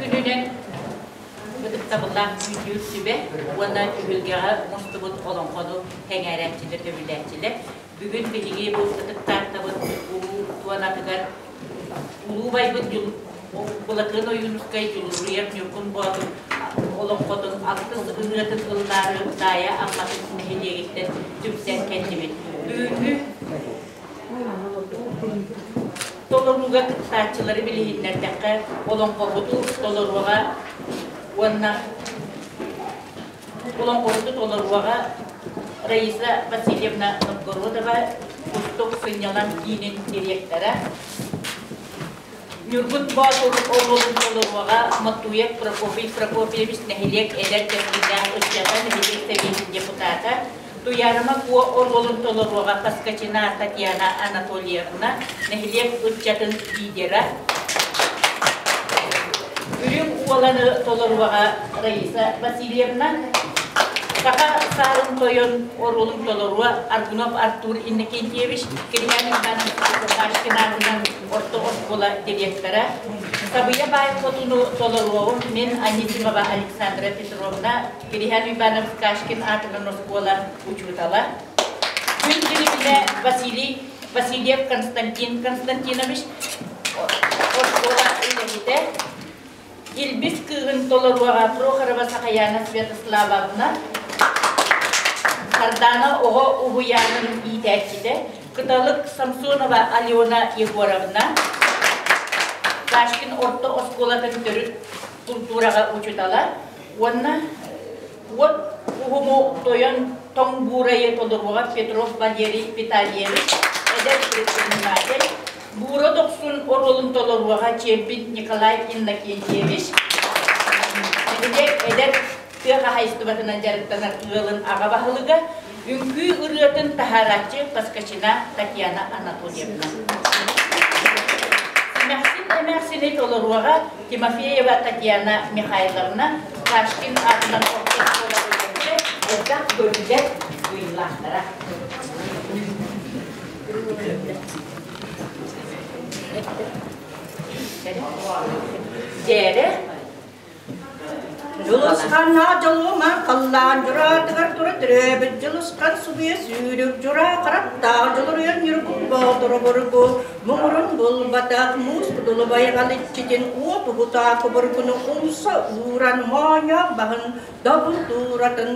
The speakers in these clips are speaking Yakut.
күнүнэн ытыктабыллаах дьүүллүүр сүбэ уонна түһүлгэҕэ мустубут олоҥхону сэҥээрээччилэр, сөбүлээччилэр. Бүгүн биһиги бу ытыктааттабыт улуу туонатыгар улуу байбыт Былакыан Ойуунускай Дьулуруйар Ньургун Боотур олоҥхотун алтыс ырыатын ыллаары Даайа Амматын нэһилиэгиттэн түмсэн кэллибит. Бүгүҥҥү толорууга кыттааччылары билиһиннэрдэххэ, олоҥхоһуту толоруоҕа уонна олоҥхоһуту толоруоҕа Раиса Васильевна Новгородова, Кустук сынньалаҥ киинин директора, Ньургун Боотур оруолун толоруоҕа Моттуев Прокопий Прокопьевич нэһилиэк эдэр кэскиллээх ыччата, нэһилиэк сэбиэтин депутата, Туйаарыма Куо оруолун толоруоҕа Поскачина Татьяна Анатольевна, нэһилиэк ыччатын лидера, Үрүҥ Уоланы толоруоҕа Раиса Васильевна, Саха саарын тойон оруолун толоруо Аргунов Артур Иннокентьевич, Кирьян Иванович Кашкин аатынан орто оскуола директора, Сабыйа Баай Хотуну толоруоҕум мин Анисимова Александра Петровна, Кириһээн Иванов Кашкин аатынан оскуола учуутала, Күн Дирибинэ Василий Васильев Константин Константинович оскуола үлэһитэ, Илбис кыыһын толоруоҕа Прохорова Сахаяна Святославовна, Сардаана оҕо уһуйаанын иитээччитэ, Кыталык Самсонова Алена Егоровна, Кашкин орто оскуолатын төрүт култуураҕа учуутала уонна уот уһуму тойон тоҥ буурайы толоруоҕа Петров Валерий Витальевич, эдэр предприниматель, Буура Дохсун оруолун толоруоҕа Чемпин Николай Иннокентьевич, нэһилиэк эдэр тыа хаһаайыстыбатынан дьарыктанар ыалын аҕа баһылыга, үҥкүү ырыатын таһаарааччы Поскачина Татьяна Анатольевна. Симэхсин эмээхсини толоруоҕа Тимофеева Татьяна Михайловна, Кашкин аатынан орто оскуола үлэһитэ, элбэх көрүүлэр кыайыылаахтара. Дьээрэ Дьулусханнаах дьолуома халлаан дьураатыгар тура төрөөбүт Дьулусхан субуйа сүүрүк дьураа харахтаах дьулуруйар ньургун боотуру буругу муҥурун булбатах муус кудулу байҕал иччитин уот уһутаа кубургуну умса ууран моонньоох баһын добун тууратын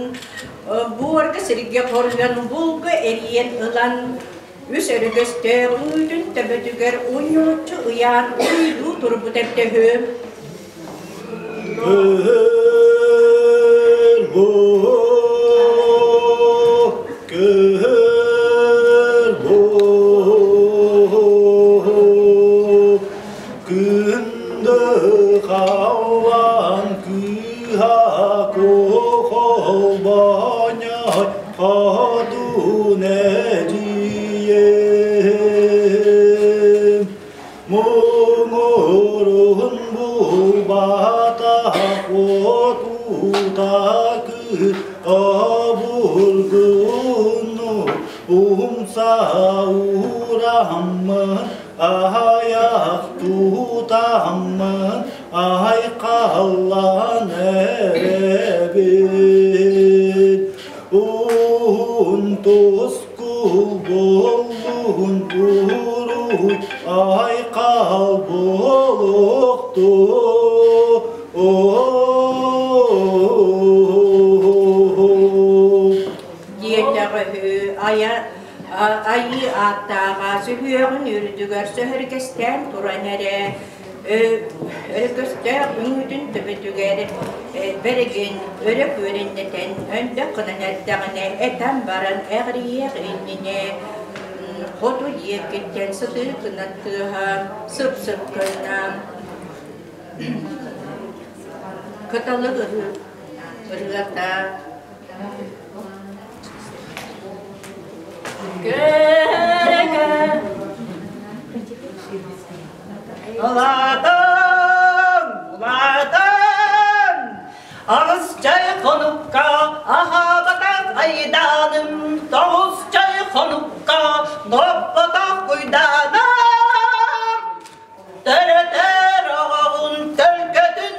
буорга сиргэ хоруйан булга эрийэн ылан үс өрүгэстээх үүтүн төбөтүгэр унньулуччу ыйаан уруйдуу турбут эрдэһү. Кыһыл кыһыл күндү халлаан кыыһа куохолбоонньой Хотун эдьиийим муҥуруһун булбатах уотута кыыс обургуну умса уураммын аһайах тутаммын айхаллан эрэбин Уһун тускул буоллун уруй айхал буолуохту. Диэтэҕиһү айа айыы ааттааҕа сүһүөҕүн үрдүгэр сөһүргэстээн туран эрэ Өргөстөөх үҥүүтүн төбөтүгэр бэригин өрө күөрэннэтэн өндөх гынан эрдэҕинэ этэн баран эҕирийиэх иннинэ хоту диэкиттэн сытыы гынан тыаһа сып-сып гынна. Кыталык ырыата Көрө Улаатан, улаатан, аҕыс чай хонукка аһаабатах айдааным, тоҕус чай хонукка ноппотох куйдааным. Төрөтөр оҕоҕун төлкөтүн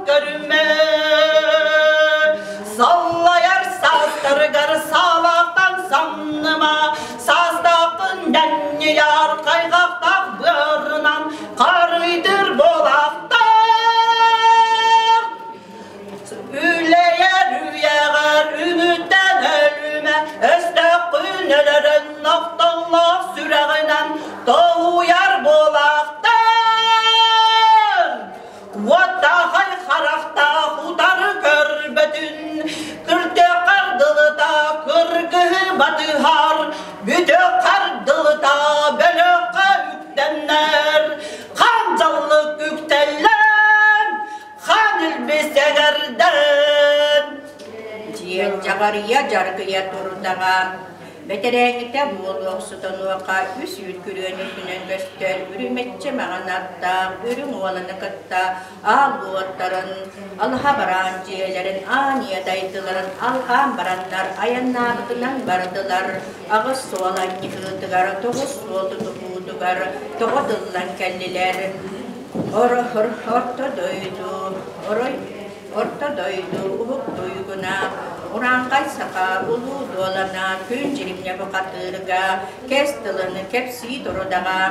Көрүмэ. Саллайар саастарыгар саалаахтан самныма, саастаахпын дэнньийэр хайҕахтаах быарынан харыйдыр буолаахтар. Үлэйэр үйэҕэр үмүттэн өлүмэ, өстөөххүн өлөрөн охтоллоох сүрэҕинэн тоһуйар буолаахтар. Уоттаахай харахтаах утары көрбөтүн, кырдьаҕар дылыта кыргыһы батыһар, бүтөххөр дылыта бөлөххө үктэннэр, хан дьаллык үктэллэн, хан илбис эҥэрдэн. Дьиэн дьаҕарыйа дьаргыйа турдаҕа. Бэтэрээҥҥитэ буолуохсутунуоха үс үүт күрүөн үрдүнэн көстөр үрүмэччи маҥан аттаах үрүҥ уоланы кытта аал уоттарын, алаһа бараан дьиэлэрин аан ийэ дайдыларын алҕаан бараннар айаннаабытынан бардылар. Аҕыс суол анньыһыытыгар, тоҕус суол тутуһуутугар тоҕо тыллан кэллилэр. Орто дойду, орой Орто дойду уһук туйгуна, урааҥхай саха улуу дуолана күн дьиримньэ бухатыырга кэс тылын кэпсии турудаҕа.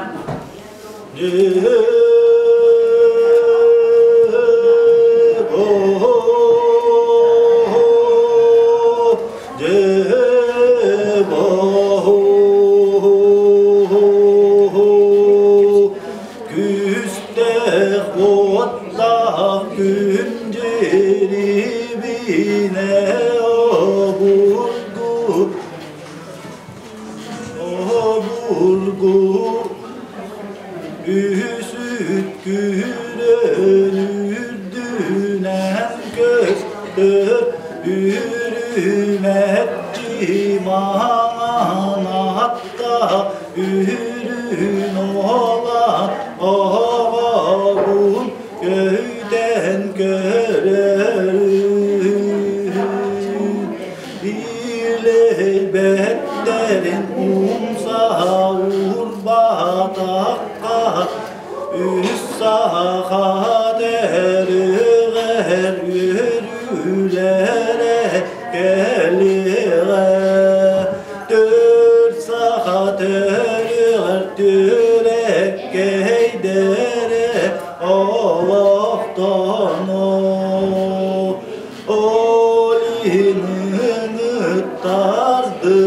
Күстээх уоттаах күн дьирибинэ обургу обургу үсүт күрөн үрдүнэн көстөр үрүмэччи маҥан аттаах Үрүн ола оҕобун көйден көрөрүн Илэйбэттерин умса урбатаққа үс саха дәріғер үрүләре кэлиҕэ Түр саха төрүҕэр түрэккэйдэрэ олохтоно Ол иһин ыҥыттарды.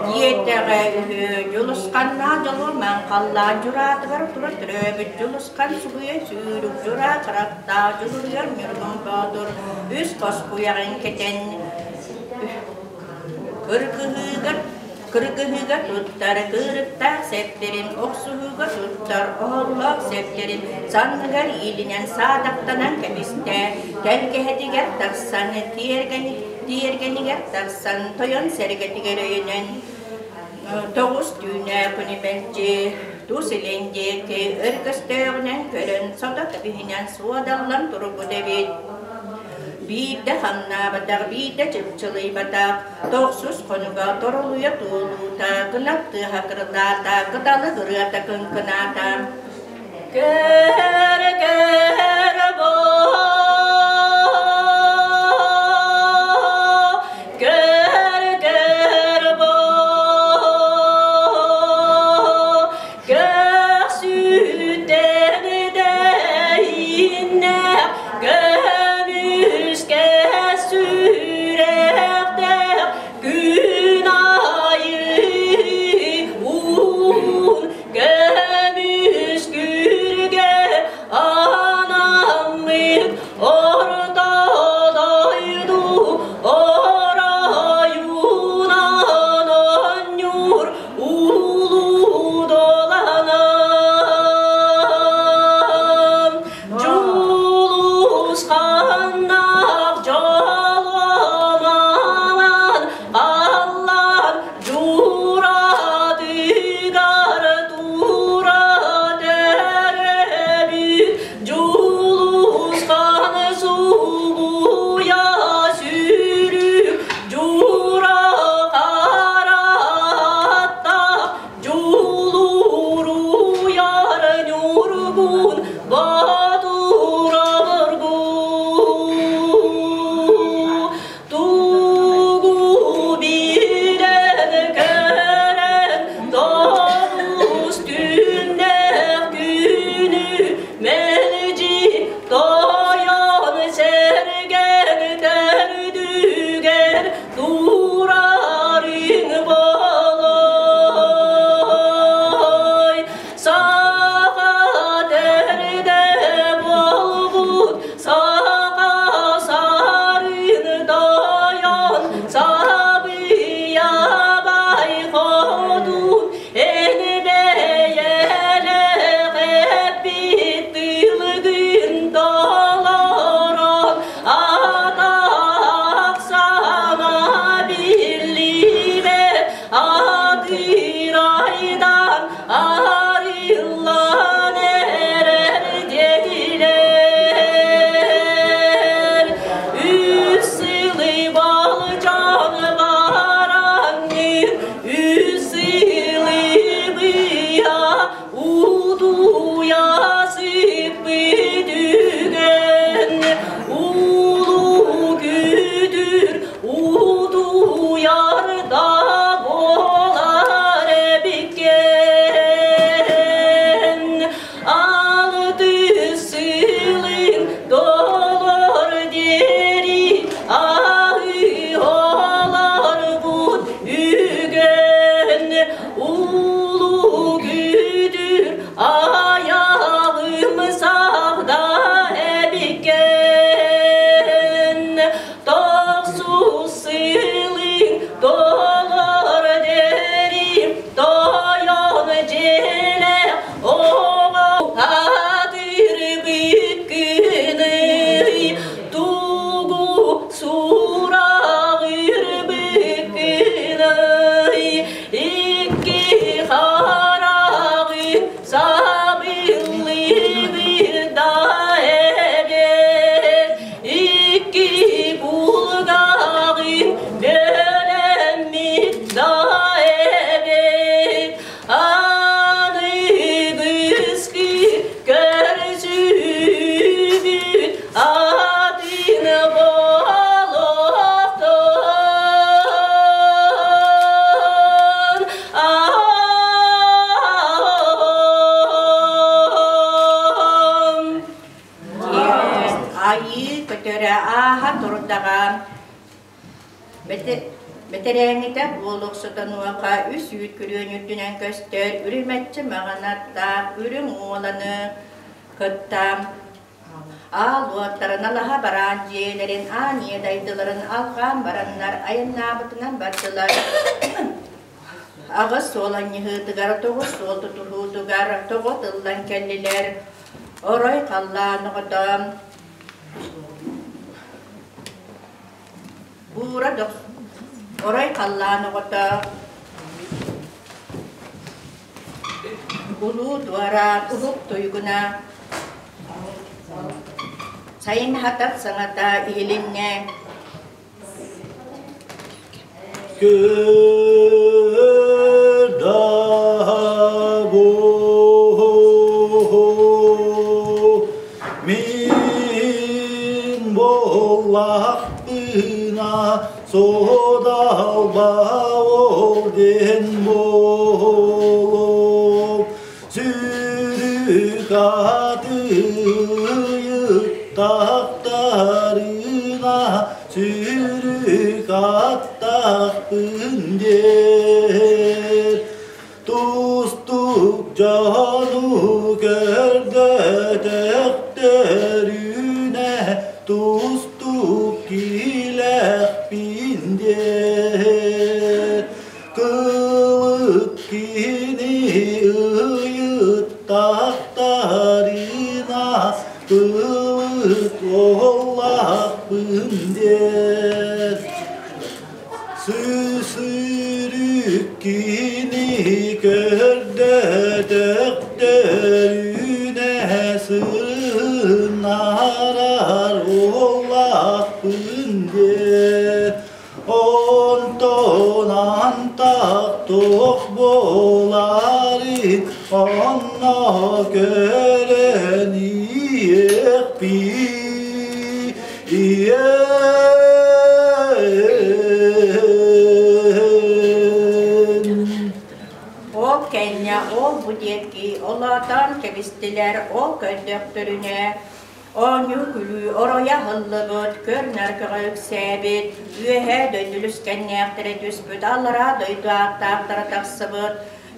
Дьиэтэҕэ үһү Дьулусханнаах дьолуоман халлаан дьураатыгар тура төрөөбүт Дьулусхан сугуйа сүүрүк дьураа харахтаах дьулуруйар Ньургун Боотур үс хос куйаҕын кэтэн кыргыһыыга кыргыһыыга туттар кыырыктаах сэптэрин охсуһууга туттар оһоллоох сэптэрин санныгар иилинэн саадахтанан кэбистэ тэлгэһэтигэр тахсан тиэргэнигэр тахсан тойон сэргэтигэр өйөнөн тоҕус түүнэ күнү мэлдьи тус илин диэки өргөстөөҕүнэн көрөн сото кэбиһинэн суодаллан турбут эбит. Биирдэ хамнаабатах, биирдэ чыпчылыйбатах, тохсус хонуга торолуйа туолуута, кынат тыаһа кырылаата, кыталык ырыата кыҥкынаата. Көр, көр, көр, көр, Көксүтэрдэйиннэх, көмүскэ сүрэхтээх күн айыы уун көмүс күргэ анаабытын. сылын толор дэрим тойон дьиэлэ оҕо атырбыт күнүй тугу сураҕырбыт күнүй икки хараҕын сабыллыбыт да эбит икки кулгааҕын бөлөммүт да эбит аныгыскы көрсүбүт атын болохтон аам. Айыы көтөрө ааһа турдаҕа Бэтэрээҥҥитэ буолуохсутануоха үс үүт күрүөн үрдүнэн көстөр үрүмэччи маҥан аттаах үрүҥ уоланы кытта аал уоттарын алаһа бараан дьиэлэрин аан ийэ дайдыларын алҕаан бараннар айаннаабытынан бардылар. Аҕыс суол анньыһыытыгар, тоҕус суол тутуһуутугар тоҕо тыллан кэллилэр. Орой халлаан оҕото Буура орой халлаан оҕото Улуу Дуораан уһук туйгуна Сайын хатат саҥата иһилиннэ Мин буоллахпына суодалба ол диэн буолуом Сүрүк атыйыттахтарына сүрүк аттахпын диэр Тустук дьону көрдөтөхтөрүнэ тустук килэхпин диэр Кылык киһини ыйыттахтарына кылык уоллаахпын диэр Сүүсүрүк киһини көрдөтөхтөрүнэ сырыннарар уоллаахпын диэр Онтон антах туох буоларын онно көрөн иэхпин Ол кэннэ ол-бу диэки олоотоон кэбистилэр, ол көрдөхтөрүнэ Оонньуу-күлүү оройо аһыллыбыт, көр-нар көҕө үксээбит, үөһээ дойду үлүскэннээхтэрэ түспүт, аллараа дойду ааттаахтара тахсыбыт,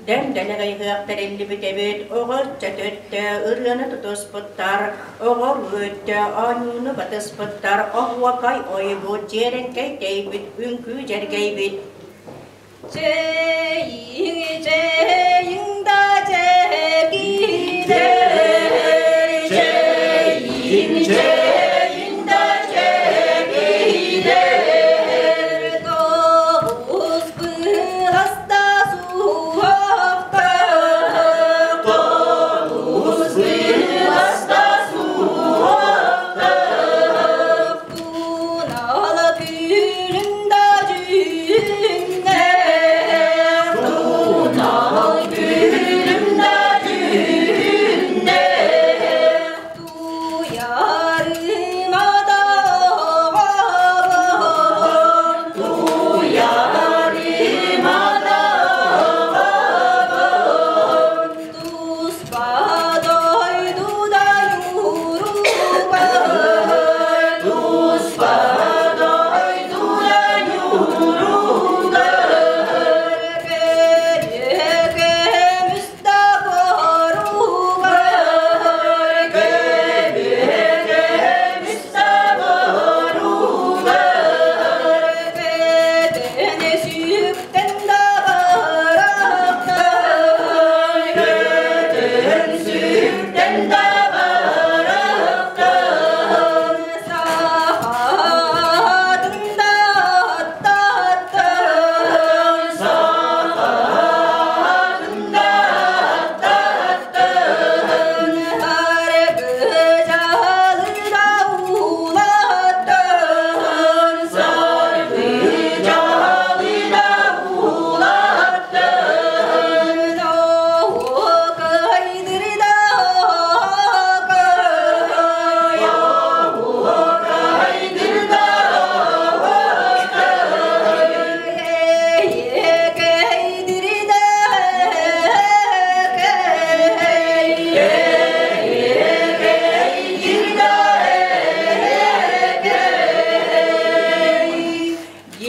дэм-дэлэгэй ыһыах тэриллибит эбит, оҕо ыччат өттө ырыаны тутуспуттар, оҕо өттө оонньууну батыспыттар, оһуокай ойбут, дьиэрэҥкэй тэйбит, үҥкүү дьэргэйбит. Чэйиҥ, чэйиҥ да чэкиинэ, чэйиҥ, чэйиҥ да чэкиинэ, тоҕус быһаста суохтар, тоҕус быһаста суохтар, Тунала күлүн да дьүһүннээх, тунал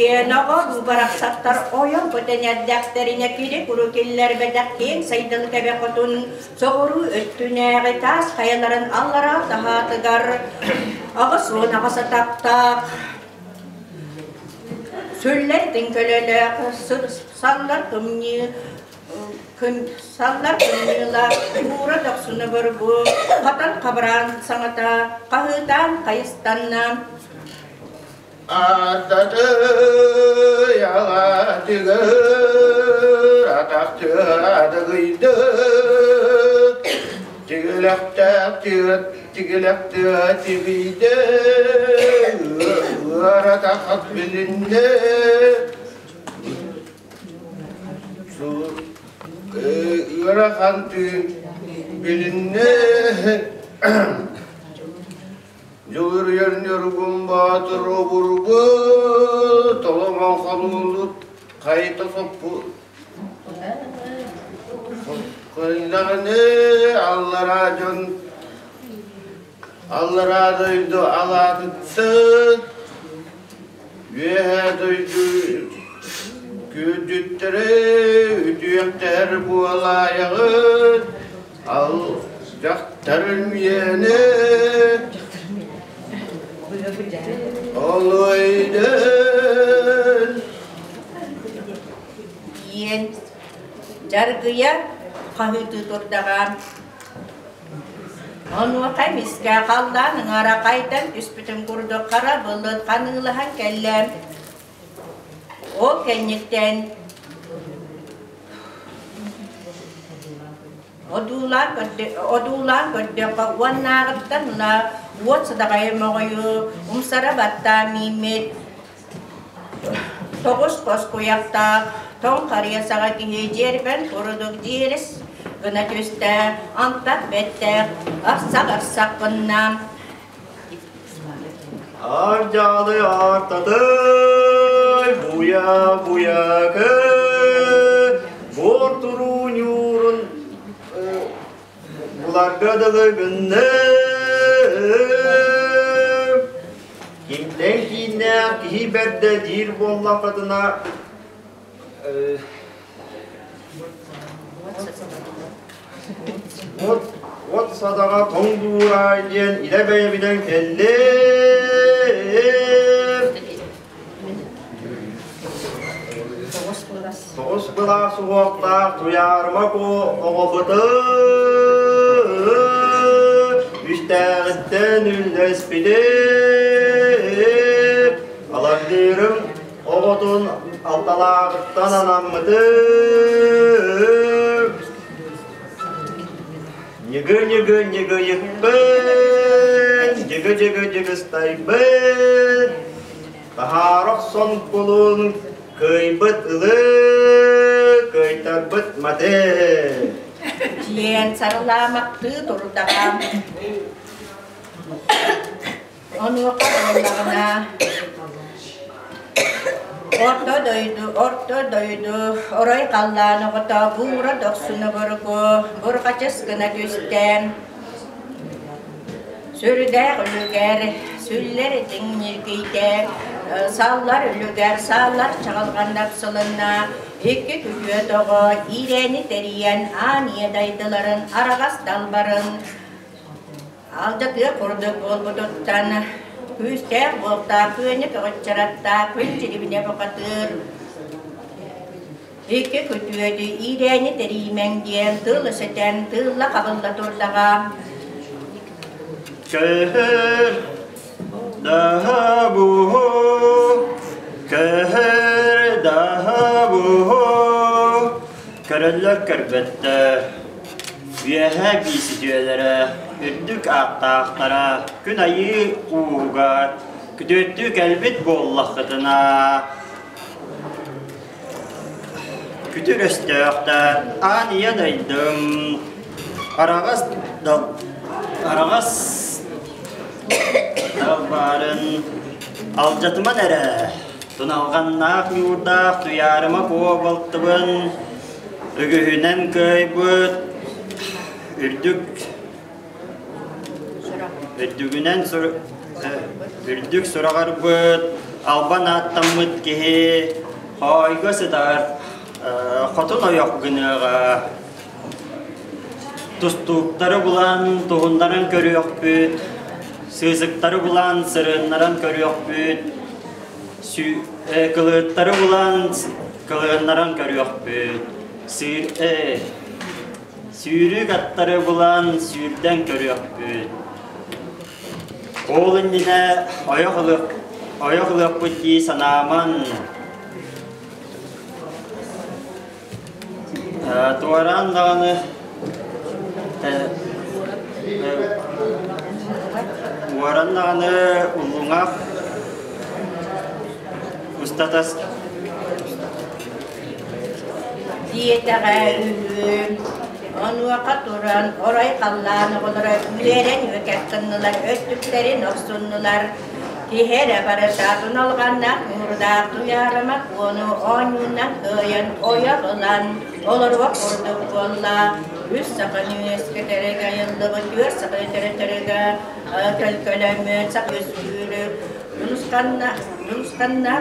Диэн оҕо барахсаттар ойон көтөн эрдэхтэринэ кири-куру киллэрбэтэх киэҥ сайдылы кэбэ хотун соҕуруу өттүнээҕи таас хайаларын аллараа таһаатыгар 88 атахтаах сүллэр тиҥкөлөлөөх саллар кымньыы Саллар кымньыылаах, уура дохсуна борбу, хатан хабыраан саҥата, хаһыытаан хайыстанна. Ардаты алаатыгар атахтыадыгыйды Тигилэхтээх тигилэхтыа тигийдэ ыаратахат билиннэ Ыарахан тыын билиннэ Дьулуруйар Ньургун Боотур обургу толомон холуулут хайта соппу Кыйдаҕыны аллараа дьон аллараа дойду алаатыттан Үөһээ дойду күндүттэрэ үтүөхтэр буолаайаҕыт, ал дьахтарын үөнэ олойдун. Диэн дьаргыйа хаһыытыы турдаҕа. Онуоха эмискэ халлаан ыҥара хайдан түспүтүн курдук хара былыт ханыылаһан кэллэ. Ол кэнниттэн одуулаан одуулаан көрдөххө уоннааҕыттан ыла уот садаҕайы моҕойу умсара баттаан мииммит Тоҕус хос куйахтаах, тоҥ харыйа саҕа киһи дьиэрбэн курдук дьиэрис гына түстэ, антах бэттээх, арсах-арсах гынна. Ардьаалы артатай, буя-буя кэ, буор туруу ньуурун буларга дылы гынным. Кимтэн кииннээх киһи бэрдэ диир буоллаххытына от от садаҕа тоҥ дуурай диэн илэ бэйэбинэн кэллим. Тоҕус былаас уһуохтаах Туйаарыма Куо оҕобутун үстээҕиттэн үллэспитим. Алардыырым оҕотун алталааҕыттан анаммытым. Ньыгы-ньыгы-ньыгыйыкпын, дьыгы-дьыгы-дьыгыстайбын, Таһаара охсон кулун кыайбыт ылы, кыайтарбыт маты. Диэн сарылаамахтыы турдаҕа. Онуоха буоллаҕына орто дойду, орто дойду, орой халлаан оҕото буура дохсуна боруку, бурҕачыс гына түстэ. Сүрдээх үлүгэр, сүллэр этиҥ ньиргийдэ, саллар үлүгэр, сааллар чаҕылҕаннар сылынна, икки күтүөт оҕо иирээни тэрийэн аан ийэ дайдыларын араҕас далбарын алдьатыа курдук буолбутуттан күүстээх буолтаах күөнү көҕүччараттаах күн дьирибинэ бухатыыр Икки күтүөтү иирээни тэрийимэҥ диэн тыл өсөтөн тыылла хабылла турдаҕа. Кэһэр даһабуһу, кэһэр даһабуһу, көрөллөр көрбөттөр, үөһэ бииситүөлэрэ, үрдүк ааттаахтара күн айыы ууһугар күтүөттүү кэлбит буоллаххытына Күтүр өстөөхтөр аан ийэ дойдум араҕас араҕас далбаарын алдьатыман эрэ туналҕаннаах ньуурдаах туйаарыма куо балтыбын үгүһүнэн кыайбыт үрдүк үрдүгүнэн үрдүк сураҕарбыт. Албан ааттаммыт киһи хоойго сытар хотун ойох гыныаҕа. Тустууктары булан туһуннаран көрүөхпүт, сыысыктары булан сырыыннаран көрүөхпүт, кылыыттары булан кылыыннаран көрүөхпүт, сүүрүүк аттары булан сүүрдэн көрүөхпүт. Ол иннинэ ойох ылыахпыт дии санааман туораан даҕаны уоран даҕаны уллуҥах устатас Диэтэҕэ үһү. Онуоха туран орой халлаан оҕолоро үөрэн үөкэх гыннылар, өттүктэрин охсуннулар. Киһи эрэ барыта туналҕаннаах муҥурдаах Туйаарыма Куону оонньуунан кыайан ойох ылан олоруох курдук буолла. Үс саха үөскэтэргэ айыллыбыт түөрт саха өтөрөтөрүгэ көлкөлөммүт саха үскүүрү дьулусханна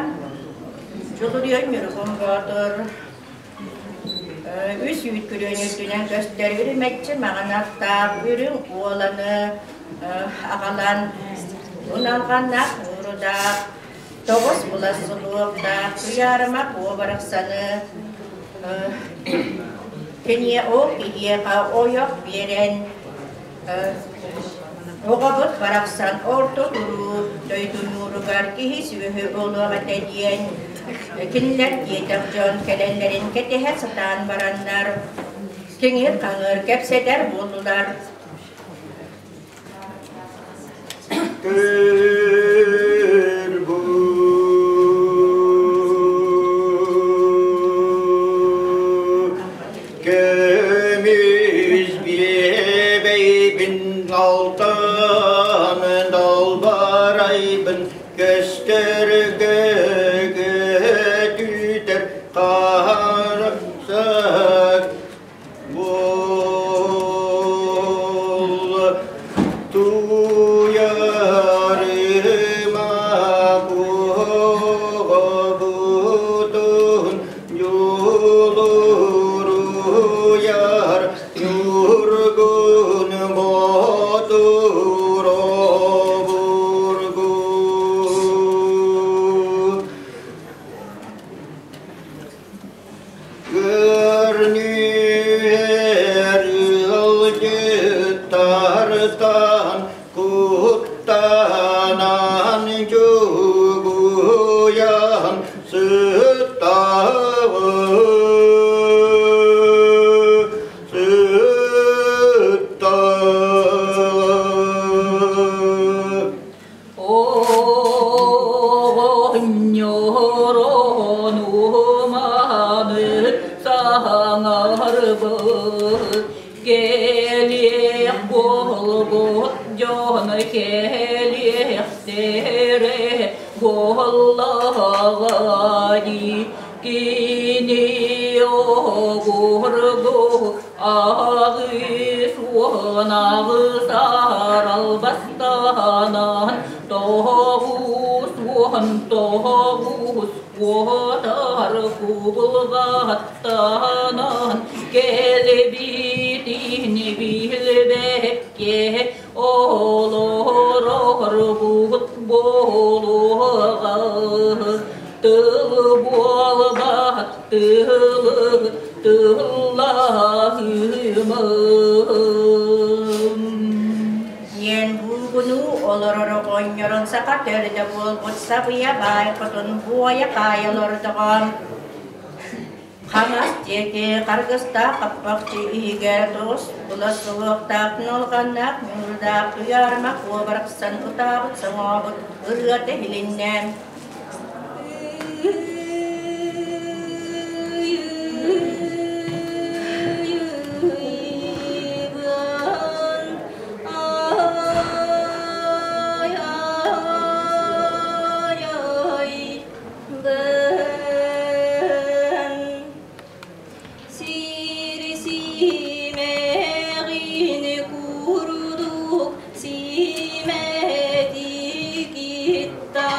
Дьулуруйан Ньургун Боотур үс үүт күрүөнү үрдүнэн көстөр үрүмэччи маҥан аттаах үрүҥ уоланы аҕалан уналҕаннаах нуурудаах тоҕус булас сулуохтаах Туйаарыма Куо барахсаны киниэ ол киһиэхэ ойох биэрэн Оҕобут барахсан орто туруу дойдунууругар киһи-сүөһү буолуох этэ диэн кинилэр диэтэх дьон кэлэллэрин кэтэһэ сатаан бараннар киҥир-хаҥыр кэпсэтэр буоллулар. Көмүс биэбэйбин алтан далбарайбын көстөргө көтүтэр харахсак буол туйарыма буоҕобутун Дьулуруйар ньургун боотур обургу Көрнүөр ыалдьыттартан куттанан чугуйан сыттаҕы сыттаҕы Оҕонньорон уманы саҥарбыт кэлиэх буолбут дьон кэлиэхтэрэ буоллаҕа дии кини обургу аҕыс уон аҕыс аралбастанан тоҕус уон тоҕус куотар кубулҕаттанан кэлбитин билбэккэ олорорбут буолуоҕа тыл буолбат тылы тыллаһымын. Диэн буугунуу олорор оҕонньорун саха төрдө буолбут сабыйа баай хотун буойа хаайа олордоҕо. Хаҥас диэки харгыстаах хаппахчы иһигэр тоҕус була суһуохтаах нулҕаннаах ньуурдаах туйаарыма куо барахсан утаабыт соҥообут ырыата иһилиннэ. Сири симэҕин курдук симэтикитта.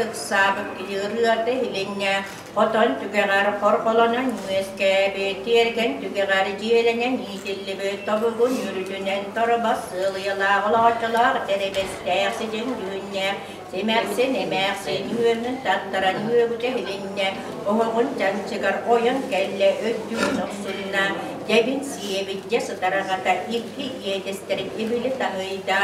ыксаабыт киһи ырыата иһилиннэ, хотон түгэҕэр хорҕолонон үөскээбит, тиэргэн түгэҕэр дьиэлэнэн иитиллибит тобугун үрдүнэн торбос сыалыйалаах олооччулаах тэрэбэстээх сидьиҥ дьүһүннээх Симэхсин эмээхсин үөмүн таттаран үөгүтэ иһилиннэ, оһоҕун чанчыгар ойон кэллэ, өттүгүн охсунна, дьэбин сиэбит дьэ сытар аҕата икки иэдэстэрин ибили таһыйда.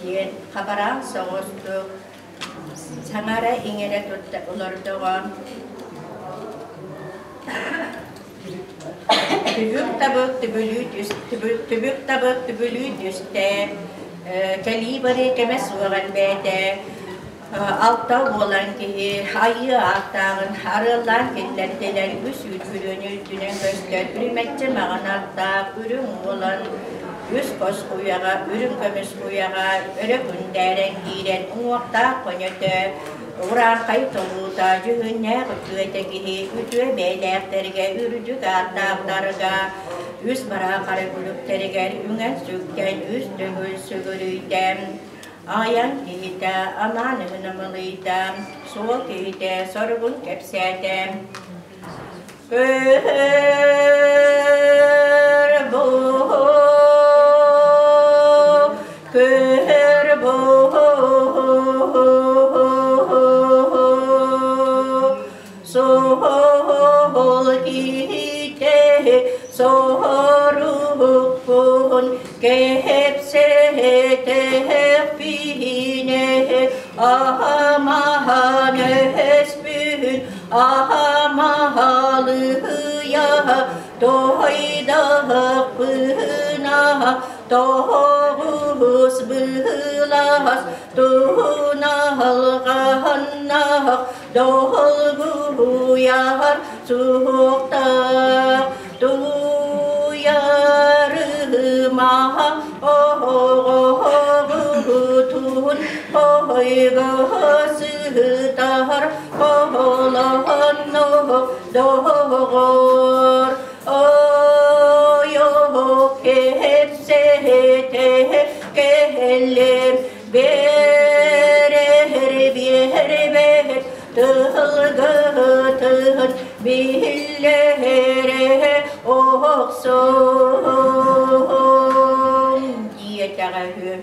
Диэн хабараан соҕустук саҥара иҥэрэ турда олордоҕо. Түбүк табык түбүлүү түс түбүк табык түбүлүү түстэ, кэлии барыы кэмэ суох элбээтэ. Алта буолан киһи айыы ааттааҕын арыаллаан киллэрдилэр, үс үүт күрүөнү үрдүнэн көстөр үрүмэччи маҕан аттаах үрүҥ уолан үс хос куйаҕа, үрүҥ көмүс куйаҕа өрө күндээрэн киирэн уҥуохтаах көнөтө, урааҥхай толуута, дьүһүннээх үтүөтэ киһи үтүө бэйэлээхтэргэ, үрдүк ааттаахтарга, үс бараа хара күлүктэригэр үҥэн-сүктэн үс төгүл сүгүрүйдэ. Айан киһитэ анаан ымылыйда, суол киһитэ соругун кэпсээтэ. Көр бу, көр бу, суол киһитэ сорукпун кэпсэтэхпинэ аһамаһан өспүн аһамаһалыйа тойдахпына тоҕус быылас тунаһалҕаннах долгуйар суохтаах туйарыма оҕоҕутун хойго сыһытар холонно доҕор ойох кэпсэтэ кэллим берер биэрбэт тылгытын биллэрэ охсон диэтэҕэ үһү.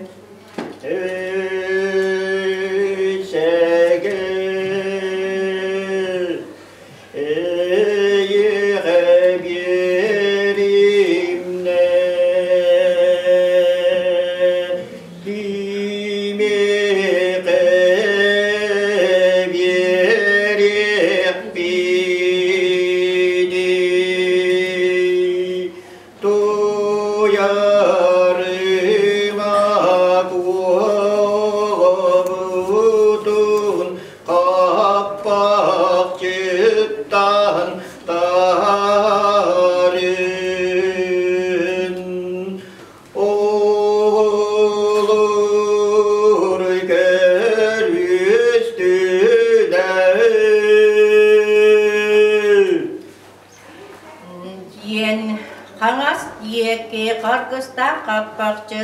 Хаҥас диэки харгыстаах хаппахчы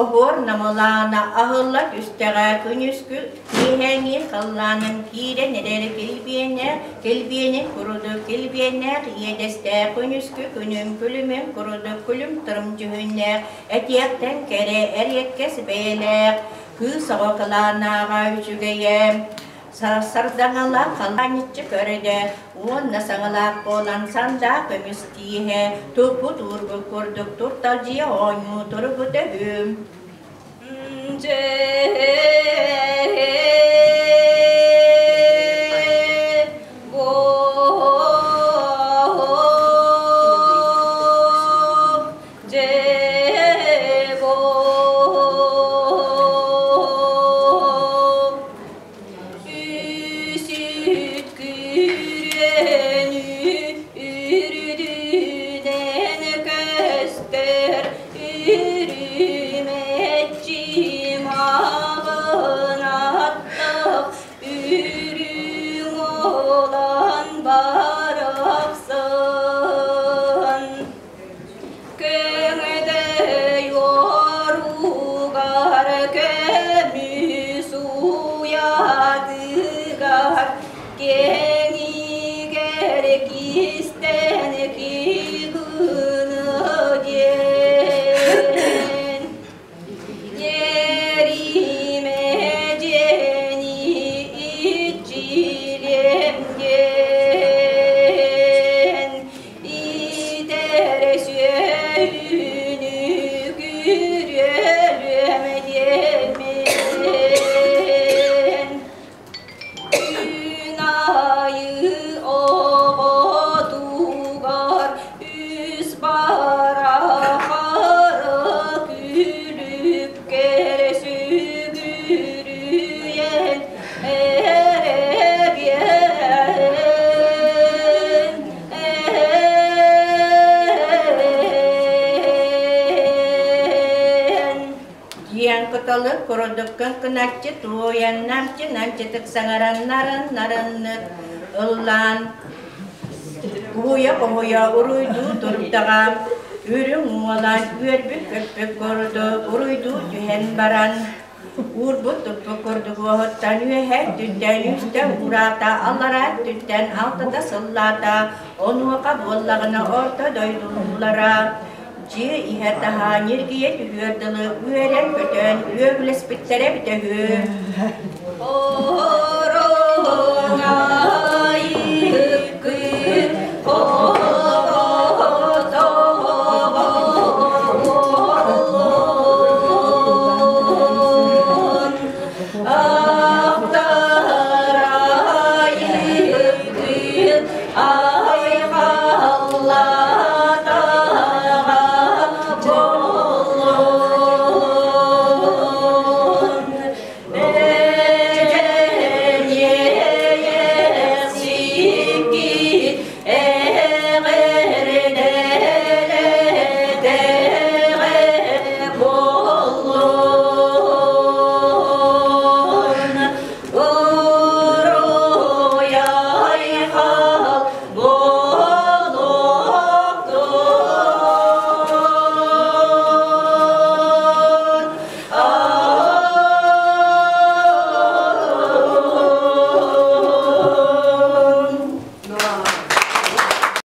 Оһуор намылаана аһылла түстэҕэ күнүскү киэһээҥҥи халлаанын киирэн эрэр килбиэнэ, килбиэнин курдук килбиэннээх иэдэстээх күнүскү күнүм күлүмүн курдук күлүм тырым дьүһүннээх этиэхтэн кэрэ эриэккэс бэйэлээх кыыс оҕо кылаанааҕа үчүгэйэ Сардаҥалаах халаанньыччы көрдө уонна саҥалаах буолан сандаа көмүс тииһэ туппут уурбут курдук турталдьыйа оонньуу турбута үһү. Үсүт үрүдүнэн көстөр үрүмэччи маҕын аттах үрүҥ олан барахсан Көҥөдөй оругар көмүс уйатыгар кэҥигэр кистэн кигыны диэн Ериме дьэни иччилиэм диэн Итэр сүөһүнү күрүөлүөм диэммин Күн аайы оҕотугар үс барахары күлүккэр сүгүрүйэн эрэбиэн Диэн кыталы курдуккун кыначчы туойан намчы-намчытык саҥаран нарын-нарыннык ыллаан Уһуйа-уһуйа уруйдуу турдаҕа, үрүҥ уолан үөрбүт-көппүт курдук уруйдуу түһэн баран, уурбут-туппут курдук уоһуттан үөһэ өттүттэн үстэ уураата, аллараа өттүттэн алтата сыллаата, онуоха буоллаҕына орто дойдулуулара дьиэ иһэ таһаа ньиргийэ түһүөр дылы үөрэн-көтөн үөгүлэспиттэрэ эбитэ үһү.